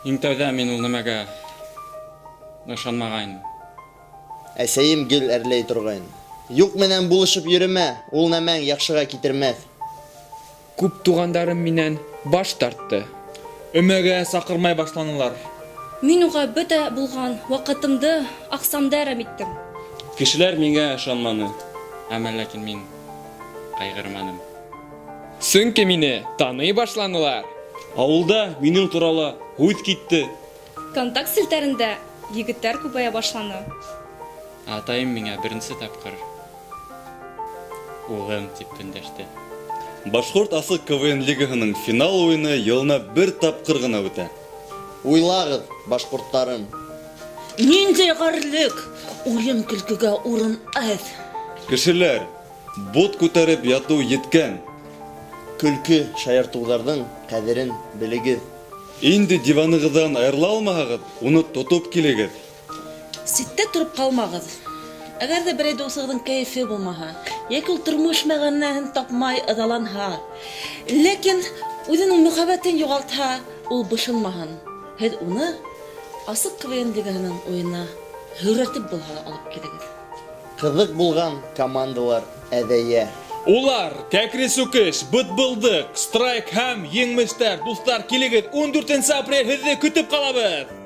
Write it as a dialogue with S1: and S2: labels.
S1: Иң тәүҙә мин ул нәмәгә ышанмағайным.
S2: Әсәйем гел әрләй торғайны. Юҡ менән булышып йөрөмә, ул нәмәң яҡшыға китермәҫ.
S3: Күп туғандарым минән баш тартты.
S4: Өмәгә саҡырмай башланылар.
S5: Мин уға бөтә булған ваҡытымды, аҡсамды әрәм иттем.
S6: Кешеләр миңә ышанманы.
S1: Әммә ләкин мин ҡайғырманым.
S3: Сөнки мине таный башланылар.
S6: Ауылда минең турала һүҙ китте.
S5: Контакт селтәрендә егеттәр күбәя башланы.
S1: Ә атайым миңә беренсе тапҡыр улым тип өндәште.
S7: Башҡорт асыҡ КВН лигаһының финал уйыны йылына бер тапҡыр ғына үтә.
S2: Уйлағыҙ, башҡорттарым.
S8: Ниндәй ғәрлек! Уйын-көлкөгә урын әҙ.
S7: Кешеләр, бот күтәреп ятыу еткән.
S2: Көлкө, шаяртыуҙарҙың ҡәҙерен белегеҙ.
S7: Инде диванығыҙҙан айырыла алмаһағыҙ, уны тотоп килегеҙ.
S8: Ситтә тороп ҡалмағыҙ. Әгәр ҙә берәй дуҫығыҙҙың кәйефе булмаһа, йәки ул тормош мәғәнәһен тапмай ыҙаланһа, ләкин үҙенең мөхәббәтен юғалтһа, ул бошонмаһын. Һеҙ уны Асыҡ КВН лигаһының уйынына һөйрәтеп булһа ла алып килегеҙ.
S2: Ҡыҙыҡ булған командалар әҙәйә.
S4: Улар, Кәкре Сүкеш, Бытбылдыҡ, Страйк һәм Еңмештәр. Дуҫтар, килегеҙ, 14 апрель һеҙҙе көтөп ҡалабыҙ!